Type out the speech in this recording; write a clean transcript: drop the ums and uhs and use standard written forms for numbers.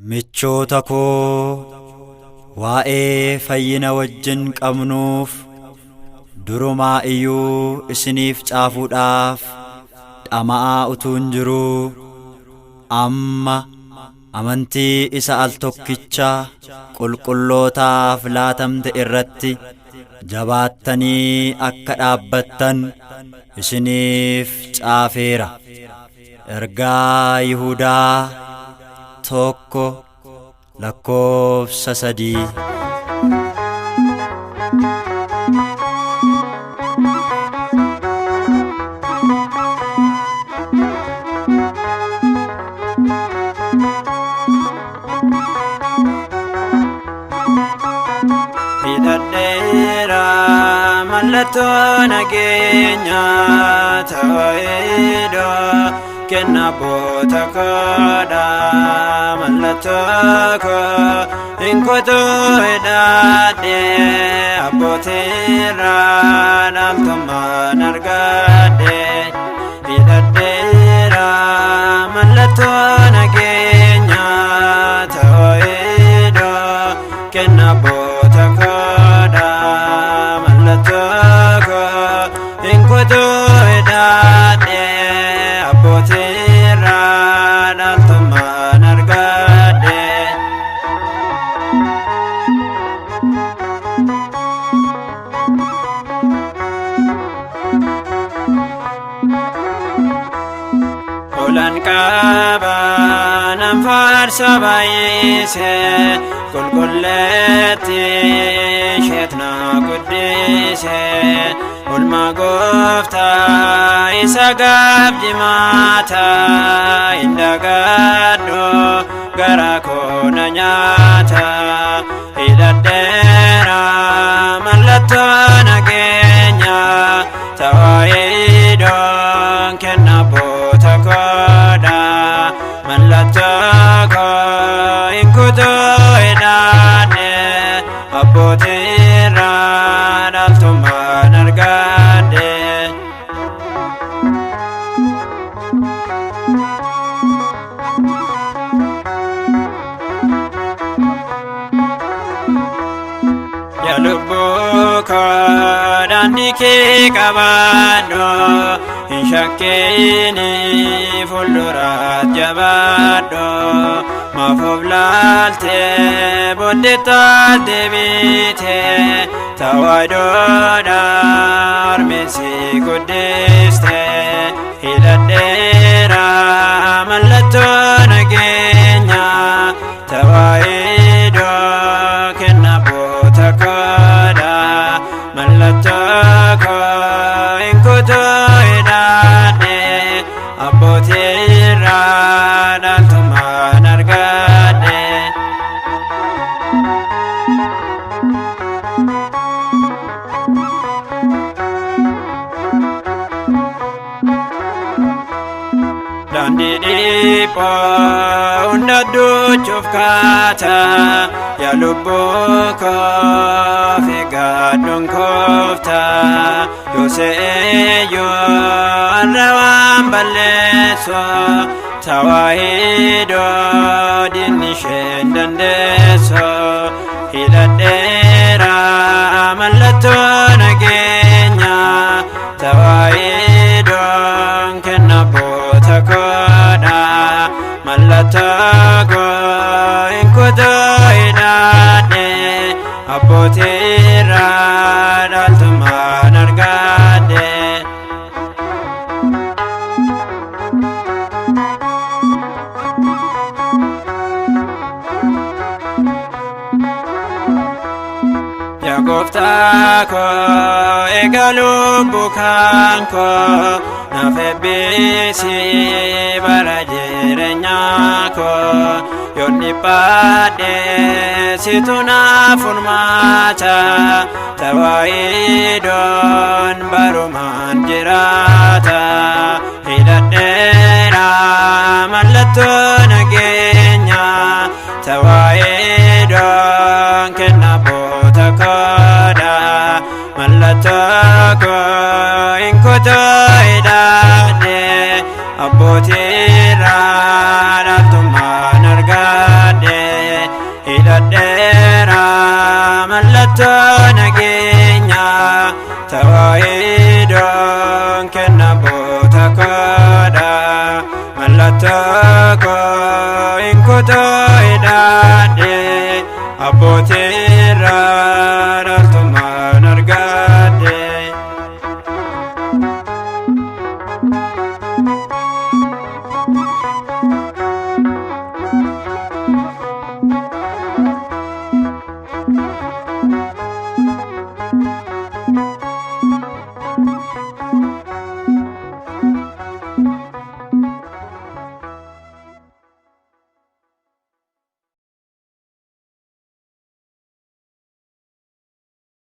Michoota koo, waa'ee fayyina wajjin qabnuuf durumaa iyyuu isiniif caafuudhaaf dhama'aa utuun jiruu, amma amantii isa al tokkicha qulqullootaaf laatamte irratti jabaattanii akka dhaabbattan isiniif caafeera. Ergaa Yihuudaa 1 lakkoofsa 3. Hidhadheera mallattoo nageenyaa ta'eedha kenna abboota koodha mallattoo koo hin kutuu hidhadhe abbootiirraa dhaaltummaan argadhe. Hidhadheera mallattoo nageenyaa ta'eedha kenna abboota koodha mallattoo koo hin kutuu hidhadhe abbootiirraa dhaaltummaan argadhe. Olan qaba nan faarsa baay'ise qulqulleetti isheet na guddise olma gooftaa isa gaaf jimaata hin dagadhu gara koo na nyaata. Hidhadheera mallattoo nageenya tawaayidoon kenna abboota koodha mallattoo koo hin kutuu hidhadhe abbootiirraa dhaaltummaan argadhe. Yaa lubbuu koo daandii kee qabaadhu hin shakkiini fuulduraat jabaadhu maaf of laalte booddeettaas deebite tawaayidoodha harmeen si guddiste. Hidhadheera mallattoo nageenya tawaayidoo kenna abboota koodha mallattoo koo hin kutuu hidhadhe abbootiirraa dhaaltummaan argadhe. Daandii dhiphoo hunda duuchuuf kaata yaa lubbuu koo fi gaadhuun koofta yoo se'eeyyuu har'a waan balleessu tawaahidoo diinni isheen dandeessu. Hidhadheera mallattoo nageenya tawaahidoon kenna abboota koodha mallattoo koo hin kutuu hidhadhe abbootiirraa dhaaltummaan argadhe. Yaa gooftaa koo egaa lubbuu kan koo naaf eebbisi bara jireenyaa koo yoon dhiphadhe situ naaf furmaata tawaahidoon barumaan jiraata. Hidhadheera mallattoo nageenya tawaahidoon kenna abboota koodha mallattoo koo hin kutuu hidhadhe abbootiirraa dhaaltummaan argadhe. Mallattoo nageenyaa tawaahidoon kenna boota koodha. Mallattoo koo hin kutuu hidhaadhe abbootii.